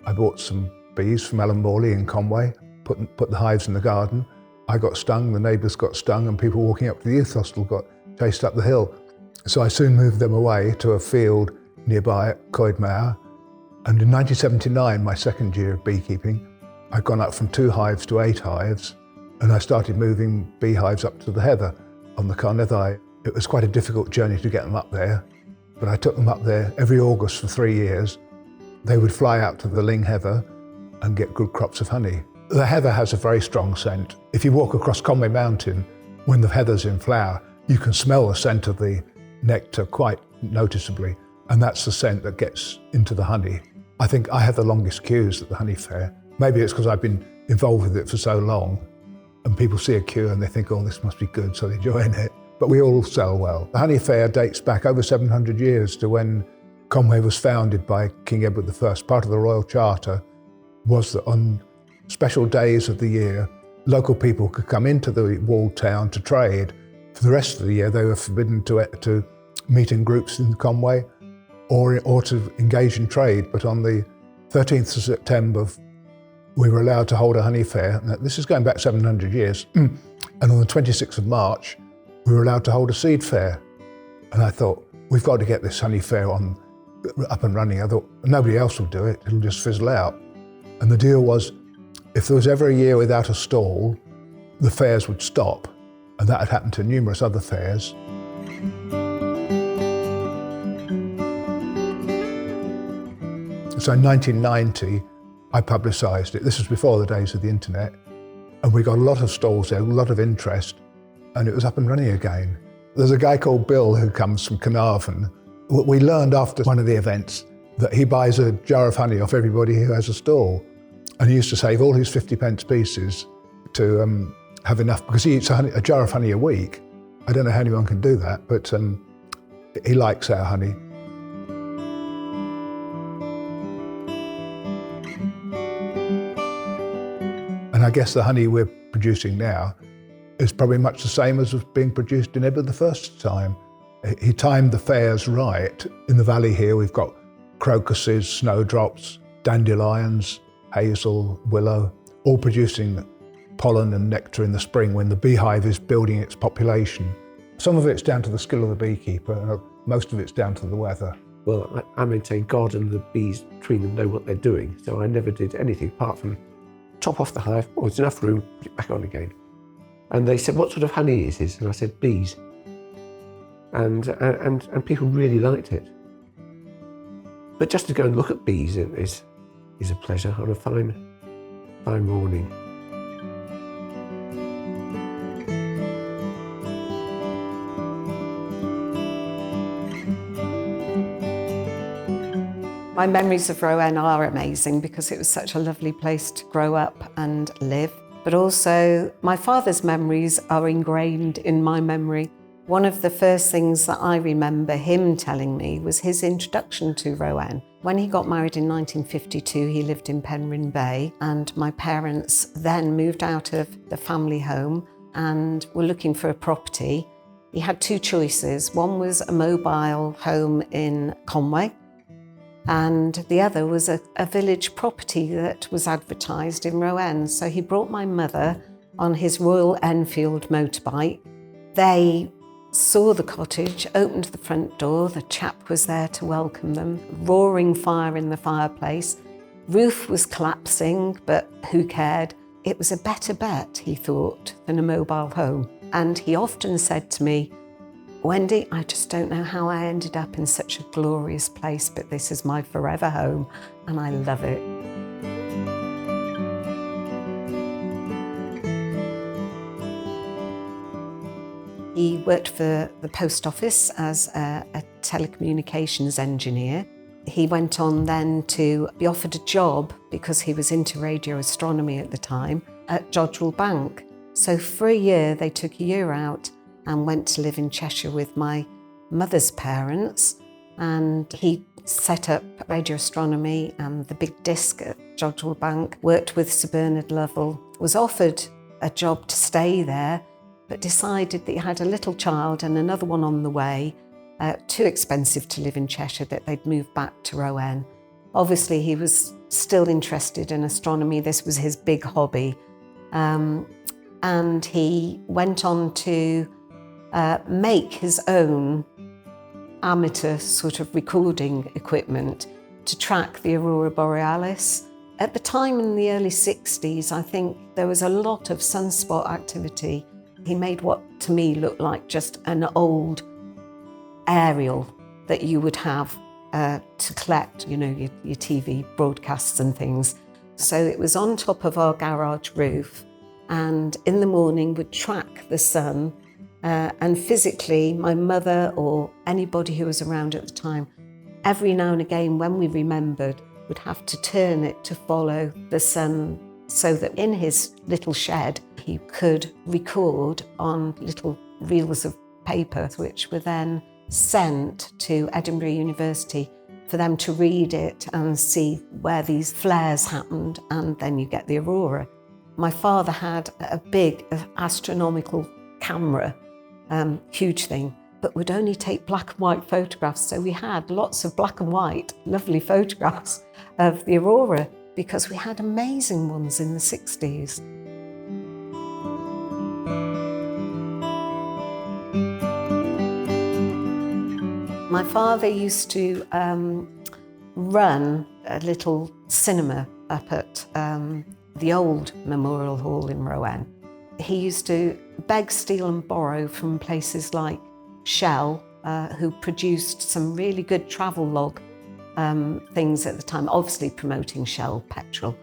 I bought some bees from Alan Morley in Conway, put the hives in the garden. I got stung, the neighbours got stung, and people walking up to the youth hostel got chased up the hill. So I soon moved them away to a field nearby at Coedmawr. And in 1979, my second year of beekeeping, I'd gone up from 2 hives to 8 hives, and I started moving beehives up to the heather on the Carneddau. It was quite a difficult journey to get them up there, but I took them up there every August for 3 years. They would fly out to the Ling heather and get good crops of honey. The heather has a very strong scent. If you walk across Conway Mountain, when the heather's in flower, you can smell the scent of the nectar quite noticeably, and that's the scent that gets into the honey. I think I have the longest queues at the honey fair. Maybe it's because I've been involved with it for so long, and people see a queue and they think, oh, this must be good, so they join it. But we all sell well. The honey fair dates back over 700 years to when Conway was founded by King Edward I. Part of the Royal Charter was that on special days of the year, local people could come into the walled town to trade. For the rest of the year, they were forbidden to meet in groups in Conway or to engage in trade. But on the 13th of September, we were allowed to hold a honey fair. Now, this is going back 700 years. And on the 26th of March, we were allowed to hold a seed fair. And I thought, we've got to get this honey fair on up and running. I thought, nobody else will do it, it'll just fizzle out. And the deal was, if there was ever a year without a stall, the fairs would stop. And that had happened to numerous other fairs. So in 1990, I publicised it. This was before the days of the internet. And we got a lot of stalls there, a lot of interest, and it was up and running again. There's a guy called Bill who comes from Carnarvon. We learned after one of the events that he buys a jar of honey off everybody who has a stall. And he used to save all his 50 pence pieces to have enough, because he eats a jar of honey a week. I don't know how anyone can do that, but he likes our honey. And I guess the honey we're producing now is probably much the same as was being produced in Edward the first time. He timed the fairs right. In the valley here, we've got crocuses, snowdrops, dandelions, hazel, willow, all producing pollen and nectar in the spring when the beehive is building its population. Some of it's down to the skill of the beekeeper, and most of it's down to the weather. Well, I maintain God and the bees between them know what they're doing, so I never did anything apart from top off the hive, oh, there's enough room, put it back on again. And they said, what sort of honey is this? And I said, bees. And people really liked it. But just to go and look at bees is a pleasure on a fine, fine morning. My memories of Rouen are amazing because it was such a lovely place to grow up and live. But also my father's memories are ingrained in my memory. One of the first things that I remember him telling me was his introduction to Rouen. When he got married in 1952, he lived in Penrhyn Bay, and my parents then moved out of the family home and were looking for a property. He had two choices. One was a mobile home in Conway, and the other was a village property that was advertised in Rouen. So he brought my mother on his Royal Enfield motorbike. They saw the cottage, opened the front door, the chap was there to welcome them, roaring fire in the fireplace. Roof was collapsing, but who cared? It was a better bet, he thought, than a mobile home. And he often said to me, Wendy, I just don't know how I ended up in such a glorious place, but this is my forever home and I love it. He worked for the post office as a telecommunications engineer. He went on then to be offered a job, because he was into radio astronomy at the time, at Jodrell Bank. So for a year, they took a year out and went to live in Cheshire with my mother's parents. And he set up radio astronomy and the big disc at Jodrell Bank, worked with Sir Bernard Lovell, was offered a job to stay there, but decided that he had a little child and another one on the way, too expensive to live in Cheshire, that they'd move back to Rouen. Obviously, he was still interested in astronomy. This was his big hobby. And he went on to make his own amateur sort of recording equipment to track the Aurora Borealis. At the time in the early 60s, I think there was a lot of sunspot activity. He made what to me looked like just an old aerial that you would have to collect, you know, your TV broadcasts and things. So it was on top of our garage roof, and in the morning would track the sun. And physically, my mother or anybody who was around at the time, every now and again when we remembered, would have to turn it to follow the sun so that in his little shed, he could record on little reels of paper, which were then sent to Edinburgh University for them to read it and see where these flares happened, and then you get the aurora. My father had a big astronomical camera, huge thing, but would only take black and white photographs. So we had lots of black and white, lovely photographs of the aurora because we had amazing ones in the 60s. My father used to run a little cinema up at the old Memorial Hall in Rouen. He used to beg, steal and borrow from places like Shell, who produced some really good travel log things at the time, obviously promoting Shell petrol.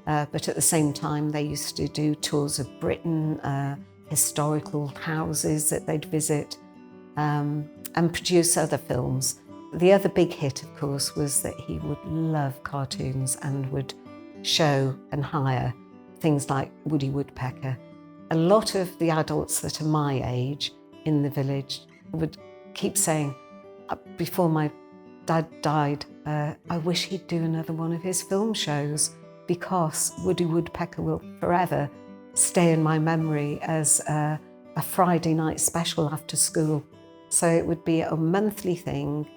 But at the same time, they used to do tours of Britain, historical houses that they'd visit, and produce other films. The other big hit, of course, was that he would love cartoons and would show and hire things like Woody Woodpecker. A lot of the adults that are my age in the village would keep saying, before my dad died, I wish he'd do another one of his film shows, because Woody Woodpecker will forever stay in my memory as a Friday night special after school. So it would be a monthly thing.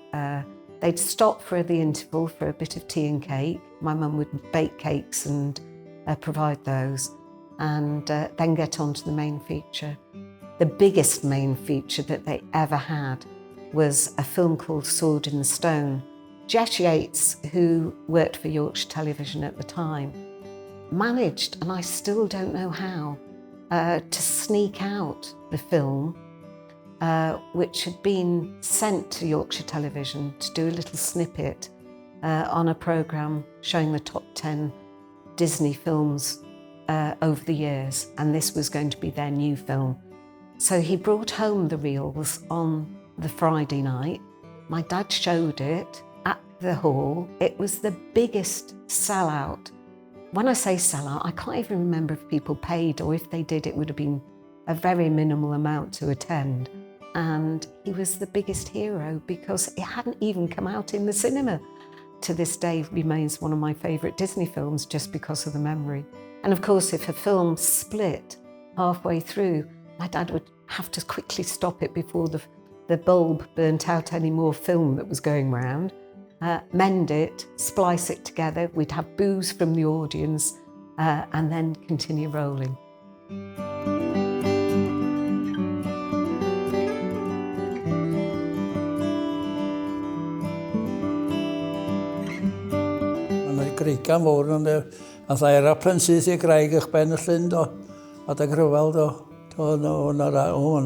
They'd stop for the interval for a bit of tea and cake. My mum would bake cakes and provide those, and then get on to the main feature. The biggest main feature that they ever had was a film called Sword in the Stone. Jess Yates, who worked for Yorkshire Television at the time, managed, and I still don't know how, to sneak out the film, which had been sent to Yorkshire Television to do a little snippet on a programme showing the top 10 Disney films over the years, and this was going to be their new film. So he brought home the reels on the Friday night. My dad showed it at the hall. It was the biggest sellout. When I say sellout, I can't even remember if people paid, or if they did, it would have been a very minimal amount to attend. And he was the biggest hero because it hadn't even come out in the cinema. To this day, remains one of my favourite Disney films just because of the memory. And of course, if a film split halfway through, my dad would have to quickly stop it before the bulb burnt out any more film that was going round, mend it, splice it together. We'd have boos from the audience, and then continue rolling. Mae'n greigan fawr yn dweud. Nath aeroplane syth i graig eich ben y llyn do, adag rhyfel do. O'n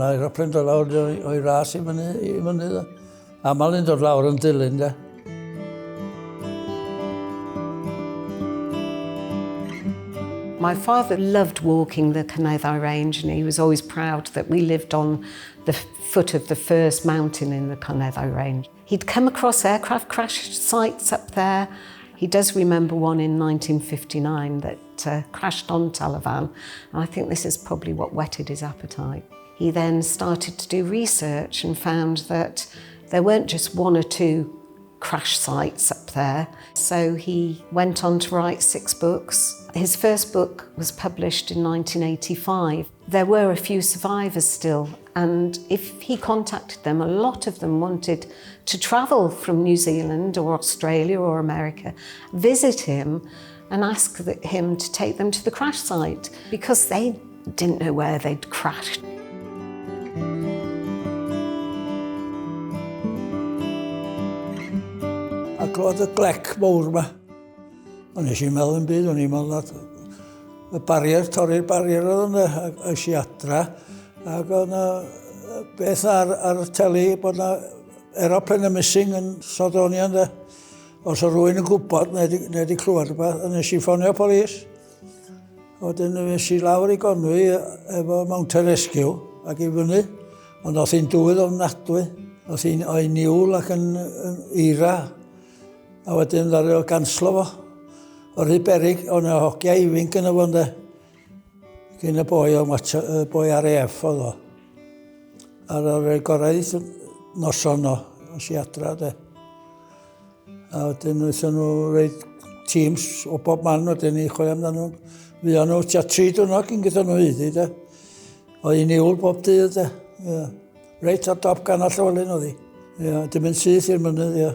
aeroplane dod lawr o'i ras i fyny do. Amal yn dod lawr yn dilyn de. My father loved walking the Carneddau Range, and he was always proud that we lived on the foot of the first mountain in the Carneddau Range. He'd come across aircraft crash sites up there. He does remember one in 1959 that crashed on Tal y Fan, and I think this is probably what whetted his appetite. He then started to do research and found that there weren't just one or two crash sites up there. So he went on to write 6 books. His first book was published in 1985. There were a few survivors still, and if he contacted them, a lot of them wanted to travel from New Zealand or Australia or America, visit him and ask him to take them to the crash site, because they didn't know where they'd crashed. A clywed y glec mawr yma. Ond nes i'n meddwl yn byd, o'n i'n meddwl nad y barrier, torri'r barrier oedd yna, a es i adra, ac oedd yna beth ar y teli bod yna aeroplane yn missing yn Snowdonia, ynde. Os oedd rhywun yn gwybod, neu wedi clywed rhywbeth, a nes i ffonio polis. Wedyn nes i lawr i Gonwy efo Mountain Rescue ac i fyny, ond oedd hi'n dywydd ofnadwy. Oedd hi'n niwl ac yn eira, a wedyn ddaru o ganslo fo. O'r rhy berig, o'n y hogia ifinc yn y fo, ynde. Gyn y boi o boi RAF oedd o. A'r o'r gorau noson o, os i adra, de. A wedyn wnaethon nhw reid teams o bob man wedyn i chwilio amdano nhw. Fuon nhw tua 3 diwrnod cyn gyda nhw hyd i, de. Oedd hi'n niwl bob dydd, de. Yeah. Reit ar dop ganol Llywelyn oedd hi. Ia, dim yn syth i'r mynydd, ia.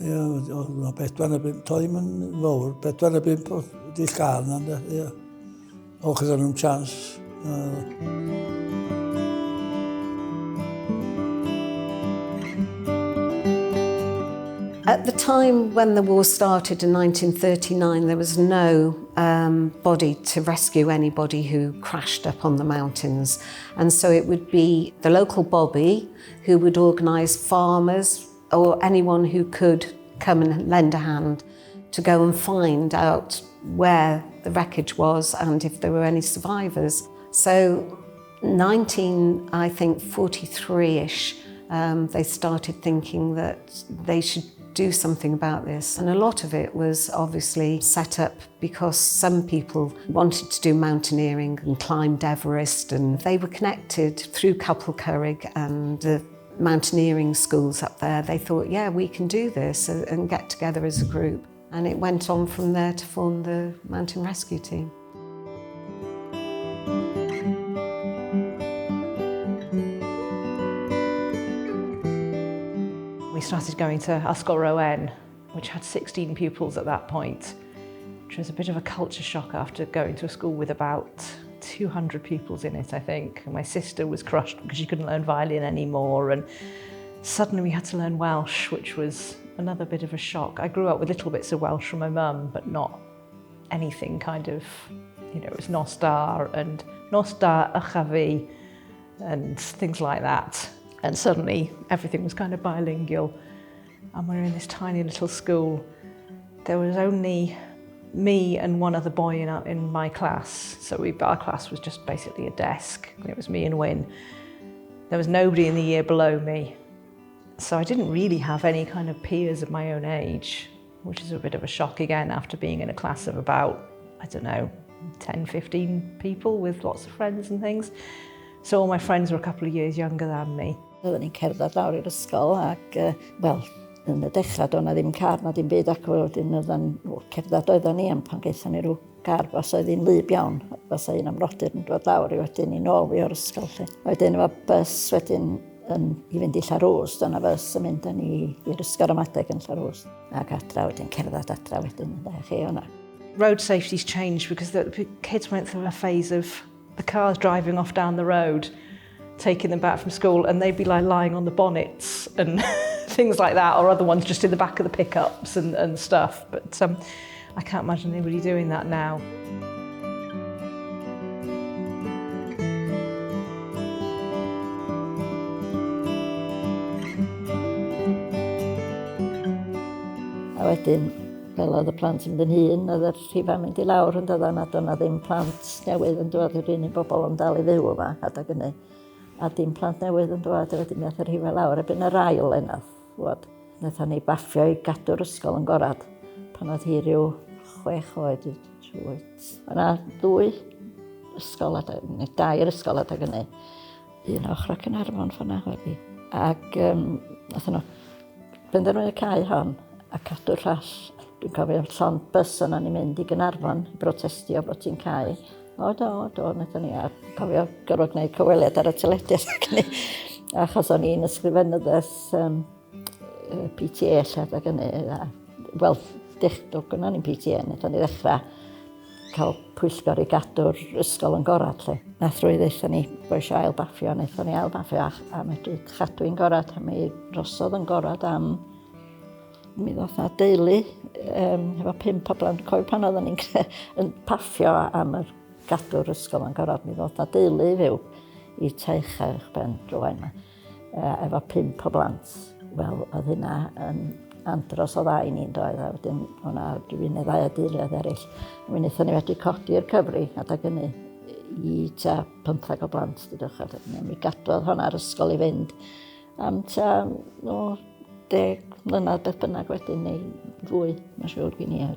Ia, oedd yna bedwar neu bump, to ddim yn fawr, bedwar neu bump o di lladd na, ynde, ia. O, chos o'n nhw'n chance. At the time when the war started in 1939, there was no um, body to rescue anybody who crashed up on the mountains. And so it would be the local bobby who would organise farmers or anyone who could come and lend a hand to go and find out where the wreckage was and if there were any survivors. So 19, I think, 43-ish, um, they started thinking that they should do something about this. And a lot of it was obviously set up because some people wanted to do mountaineering and climbed Everest and they were connected through Capel Curig and the mountaineering schools up there. They thought, yeah, we can do this and get together as a group. And it went on from there to form the mountain rescue team. We started going to Ysgol Rowen, which had 16 pupils at that point, which was a bit of a culture shock after going to a school with about 200 pupils in it, I think. And my sister was crushed because she couldn't learn violin anymore. And suddenly we had to learn Welsh, which was another bit of a shock. I grew up with little bits of Welsh from my mum, but not anything kind of, you know, it was Nos da and Nos da ychafi and things like that. And suddenly everything was kind of bilingual. And we were in this tiny little school. There was only me and one other boy in, our, in my class. So we, our class was just basically a desk. It was me and Wyn. There was nobody in the year below me. So I didn't really have any kind of peers of my own age, which is a bit of a shock again after being in a class of about, I don't know, 10, 15 people with lots of friends and things. So all my friends were a couple of years younger than me. Oedden ni'n cerdded lawr i'r ysgol ac, uh, wel, yn y dechrau doedd na ddim car na dim byd ac wedyn oedden cerdded oedden ni am pan gaethon ni rhyw gar fasa oedd hi'n lyb iawn, fasa un am rodyr yn dod lawr i wedyn i nôl fi o'r ysgol. Lle. Wedyn efo bus wedyn yn, i fynd i Llarws, dyna fys yn mynd â ni i'r ysgol ramadeg yn Llarws. Ac adra wedyn, cerdded adra wedyn, da chi o'na. Road safety's changed because the kids went through a phase of the cars driving off down the road, taking them back from school, and they'd be like lying on the bonnets and things like that, or other ones just in the back of the pickups and, and stuff. But um, I can't imagine anybody doing that now. A wedyn, fel oedd y plant yn mynd yn hŷn, oedd y rhifau'n mynd i lawr yn doeddan, a doedd 'na ddim plant newydd yn dod i'r un un bobl yn dal i fyw yma adeg hynny. A dim plant newydd yn dod, a wedyn mi ath y rhifau lawr. Erbyn yr ail un nath, wod, wnaethon ni baffio i gadw'r ysgol yn gorad pan oedd hi rhyw chwech oed i wyth. Yna ddwy ysgol adeg, neu dair ysgol adeg hynny. Un o ochr Caernarfon ffordd oedd hi. Ac um, nathon nhw benderfynu cau hon a cadw'r llall. Dwi'n cofio llond bus yna ni'n mynd i Gynarfon i brotestio bod ti'n cau. O do, do, wnaethon ni. A cofio gorfod gwneud cyweliad ar y teledu ac hynny. Achos o'n i'n ysgrifenyddes um, PTA lle adeg hynny. Wel, dech, do, gynnon ni'n PTA, wnaethon ni ddechrau cael pwyllgor i gadw'r ysgol yn gorad lle. Nath rwy ddeitha ni bod eisiau ail baffio, wnaethon ni ail baffio a, a medru chadw i'n gorad, a mi drosodd yn gorad am mi ddoth na deulu um, efo pump o blant. Cofio pan oedden ni'n yn paffio am yr gadw'r ysgol yn gorad, mi ddoth na deulu i fyw i teicha uwch ben drwy'n yma, uh, efo pump o blant. Wel, oedd hynna yn andros o dda i ni'n doedd, a wedyn o'na rhywun neu ddau o deuluoedd eraill. Mi wnaethon ni wedi codi'r cyfri adag hynny i tua 15 o blant, dydwch, a mi gadwodd hwnna'r ysgol i fynd am tua, no, deg mlynedd beth bynnag wedyn, neu fwy, mae'n siŵr gen i.